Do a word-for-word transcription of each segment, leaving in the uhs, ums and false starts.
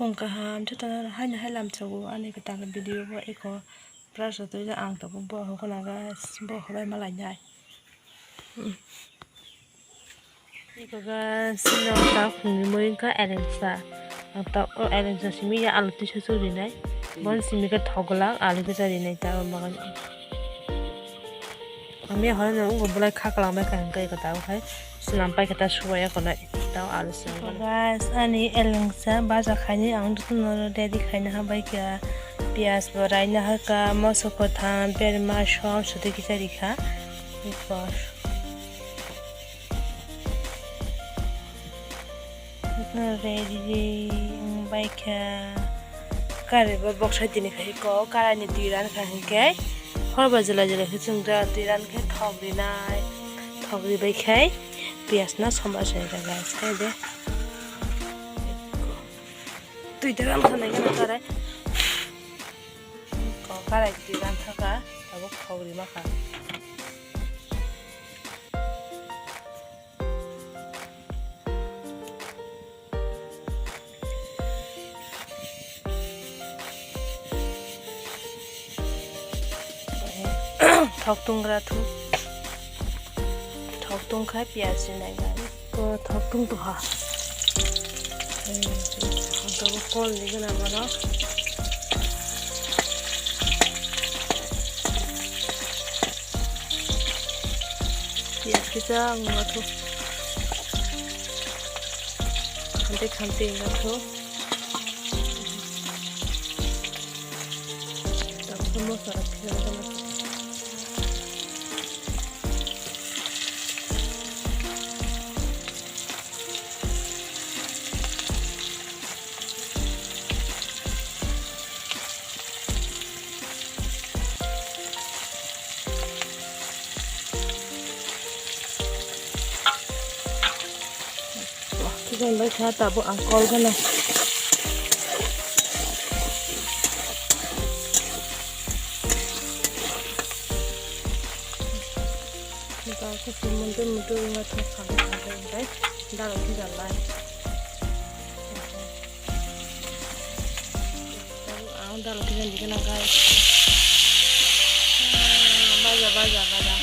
Ang kaham jotono haino hai lamsogo ani kwtal video bo eko brush rok twi ang tabuk bo hokona guys bo hobai malainai. Eko guys no ta khungni mui wngkha elengsa. Ang ta o elengsa simi ya alu tisa surinai. Bon simi khe thok glak alu tisa rinai ta o bagan. Ami horo no wngkha bolai kha kwlangbai kha hwnkhe eko ta o hai swnam pai khe ta suwaya konai ta o alu swnam. Guys ani elengsa baja khaini ang jotono ready khaina habai kha. Piyaj bo raina hakha, moso kwtham, berma, som, sotwi kisa rikha. Eko. Ready wngbai kha. Kari bo boksa tini khai ko, karai ni twi ran kha hinkhe. Hor ba jela jela khe chwng da twi ran khe thok rinai. Thok ribai khai piyaj no sombar sai da guys, khai de. Twi da ran kha nai gana karai. Ko karai twi ran thaka, tabuk thok rima kha. Thok tungra thu. Thok tungkha piyaj rinai gari. Ko thok tung tuha. Tabuk kol ni gana bono. Piyaj kisa ang wathu. Khamte khamte wathu. Tabuk mosa rok kisa. Wah, kisa bai kha tabuk ang kol gana. Tabuk kisa mundur mundur wngkha thok khamwi khamwi hwnkhe dalo kisa lai. Ang dalo kisa ni gana guys. Baja, baja, baja.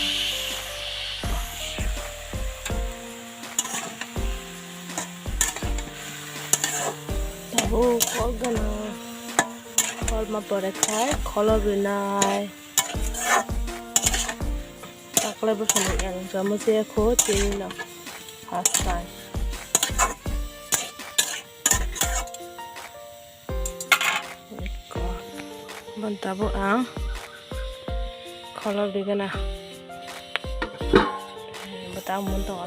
Tabuk kol gana. Kol ma pore khai kholo rinai. Taklai bwskango elengsa muchaya kho tini no first time. Bon tabuk ang kholop rigana. Bwtang mun tongo.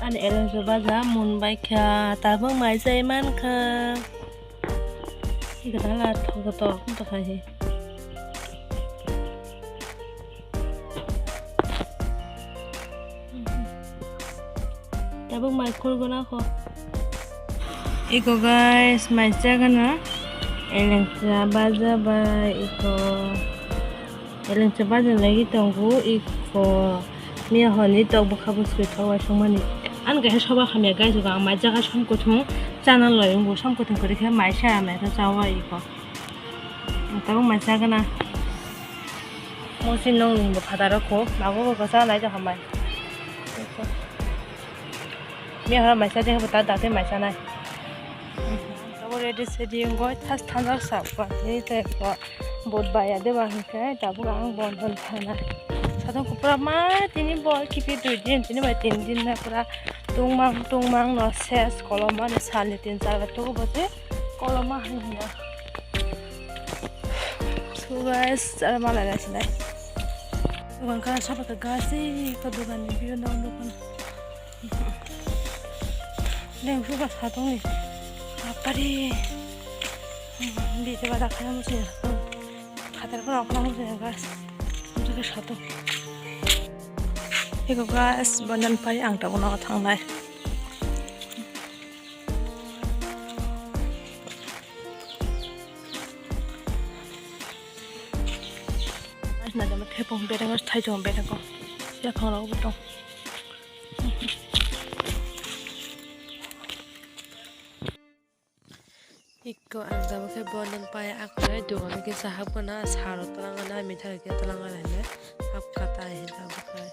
Ani elengsa baja mun bai kha tabuk mai chai man kha. Gana la thok thok wng tongkha he. Tabuk mai khulguna kho. Iko guys, mai chagana. Elengsa baja bai iko. Elengsa baja lagi tongo iko. Miya honi tok bwkha bwswi thok waisukmani. Ani kaisa soba hamya guys, iko ang mai jaga som kuthung chana loi wngbo som kuthung kwrwi khe mai saya mai khe chawa iko. Tabuk mai chagana. Musi nung ni bo phataro kho. Mago bo kwsa nai to hambai. Miya hora mai cha de bo ta date mai cha nai. Tabuk ready sedi wngoi thas thanjak sa ba tini te ko bot baya de ba hingke tabuk ang bon bon thana. Sadong ko pura ma tini bol kipi dui din tini bai tin din na pura tungmang tungmang no ses kolom mani sal ni tin char bai tuku bo se. Koloma hai hino. So guys, chara malai lai sinai. Dogan ka sapa ka gasi ka dogan ni biyo no dogan. Leng suka satong ni. Apari. Bi te bada kaya musi. Khatar pura okna musi guys. Musi ka satong. Eko guys, bandan pai ang ta uno thangnai. Asna jama thepung bereng, thaijong bereng ko. Yaphang rok bo tong. Ik Ko ang tabuk khe bonden pai akhwlai dogano kisa hapgana saro twlangana mithai khe twlangana hinwi hapkha ta hinwi tabuk khe.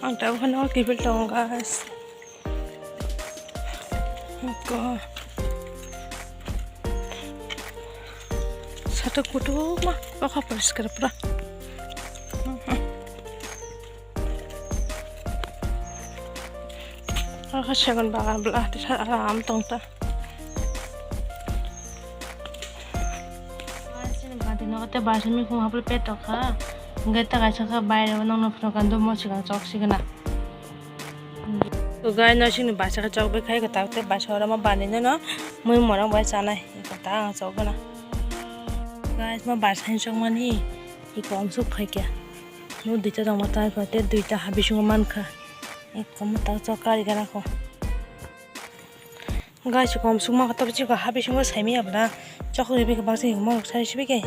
Ang tabuk khe no kiphil tongo guys. Ko satok kutuk ma pakha poriskar pura. Aro khe segon bagan bwla tisa aram tong ta. Chini bati nogo tei baisa mikhum hapli pet tongkha. Hwnkhe ta kaisa khe bairebo nokno phunukha, dummo swkang chok sigwna. To guys, no sini baisa khe chok bai khai kwtal tei baisa oro ma bani no no mui morang bai chanai. Iko ta ang chok gana. Guys, ma baisa ni chok mani iko ang chuk phai kya. No duita tong ma ta iko tei duita ha bisingo mankha. Iko ma ta chok kari gana ko. Guys, kom sukma khe tabuk chikon ha bisingo saimaya bwla chokri bikhe baksa hinwi morok sari sibikhe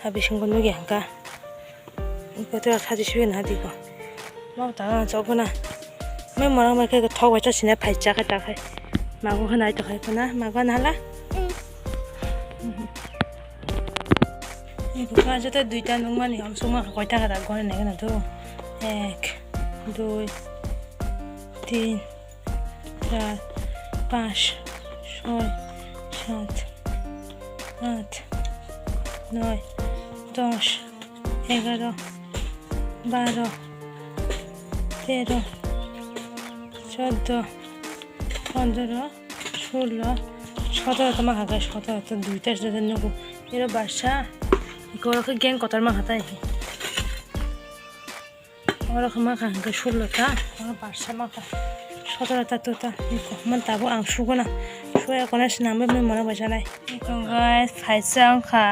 ha bisingo nukya hwnkha. Iko tei sari sibikhe naha diko. Mao ta chokgwna. Mai morang bai khe thok bai ta sinai phai cha khe ta khai. Mago khe nai to khai khuna, mago nala. Iko kha jete duita nukmani om sukma khe koita khe ta gori nai khna do. Ek, dui, tin, char, panch, soi, sat, aat, noi, dos, egaro, baro, tero, choddo, pondro, sulo, sotoro tongma kha khe sotoro to duita sotoro nugo. Ero barsa, eko oro khe gang kotor ma kha tai. Oro khe ma kha hwnkhe sullo ta, oro barsa ma kha sotoro ta, to ta, man tabuk ang suguna, suya kona swnam bai mui morang bai chanai. Eko guys, phaisa wngkha,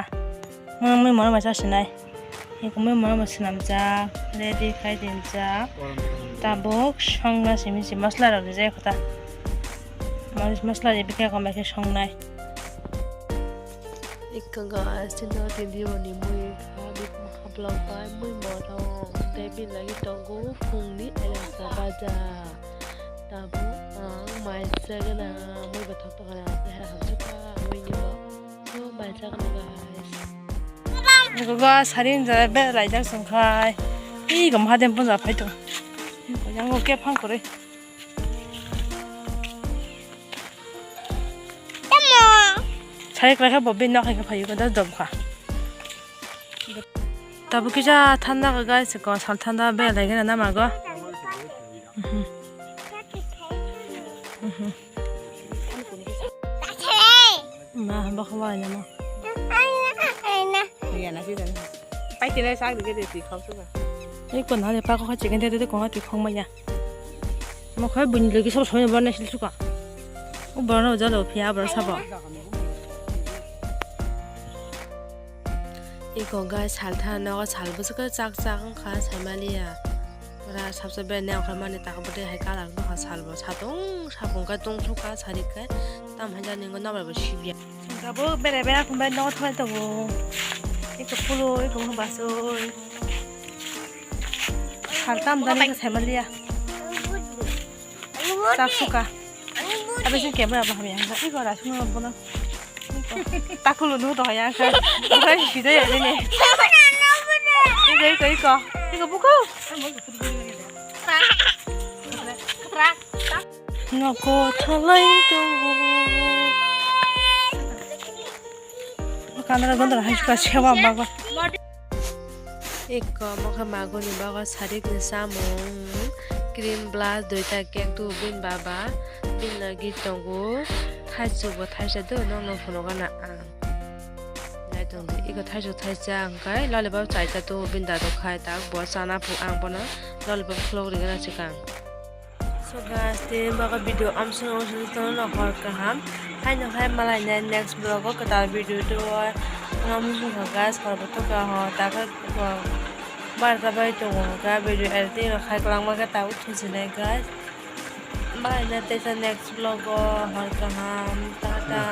mui morang bai cha sinai. Eko mui morang bai swnamjak, ready khai dinjak. Tabuk songna simi si masla rok rijak kho ta. Maris masla rijak khe eko mai khe songnai. Eko guys, chini o tini o ni mui kha, haplang pai mui morong tei bini lagi tongo phungni elengsa baja. Tabuk ang mai chagana mui bathok tongkha, chehara hamsukha mui ni bo. So mai chagana guys. Eko guys, sari wngja bera laijak chwng khai. Ih, gom hadem punja phai tong. Yang oke phang kore. Sai kwlai khe bo bini nok hai khe phaio, da dom kha. Tabuk kisa thanda kha guys, ko sal thanda belai gana nama go. Mhm. Mhm. Ma, bokha bai nama. Pai tene sak dige de ti khau suka. Ei kon hale pa ko kha chicken de de ko ha ti khong ma ya. Mo khai buini logi sob somoi bornai sil suka. O borno jalo phiya bor sabo. Iko guys, sal tha nogo sal bwswk chak chak wngkha saimaliya. Ora sabsa bere ne ongkha mani taka bwtwi hai colour wngkha salbo satung sapung khe tungsukha sari khe tam hai jani wngkha nobar bo sibya. Tabuk bere bere khumbai nogo thwlai tongo. Iko phulo iko basoi. Sal tam jani khe saimaliya. Chak suka. Abi sing camera ba hamya. Iko ra sunu bono. Takulu nu to ya kha. Bukan sida ya ini. Iko iko iko. Iko buku. Noko thalai tongo. Kamera gondra hai suka sewa bago. Eko mokhe magoni bago sarik ni samung, cream blush, duita cake tu bini baba, bini logi tongo, thaichuk bo thaisa do, nokno phunukgana ang. Nai tong di, eko thaichuk thaisa hwnkhe lollipop chaita tu bini dado khai tak bo chana phung ang bono lollipop khulok rigana swkang. So guys, tini bagwi video amsong amsong tono hor kaham. Haino hai malai nai next vlog o kwtal video do. Amsong kha guys, hor bo to ka ho, ta kha ko barta bai tongo ka video editing rok khai kwlangma khe ta uthunsinai guys. Malai nai teisa next vlog o hor kaham, tata.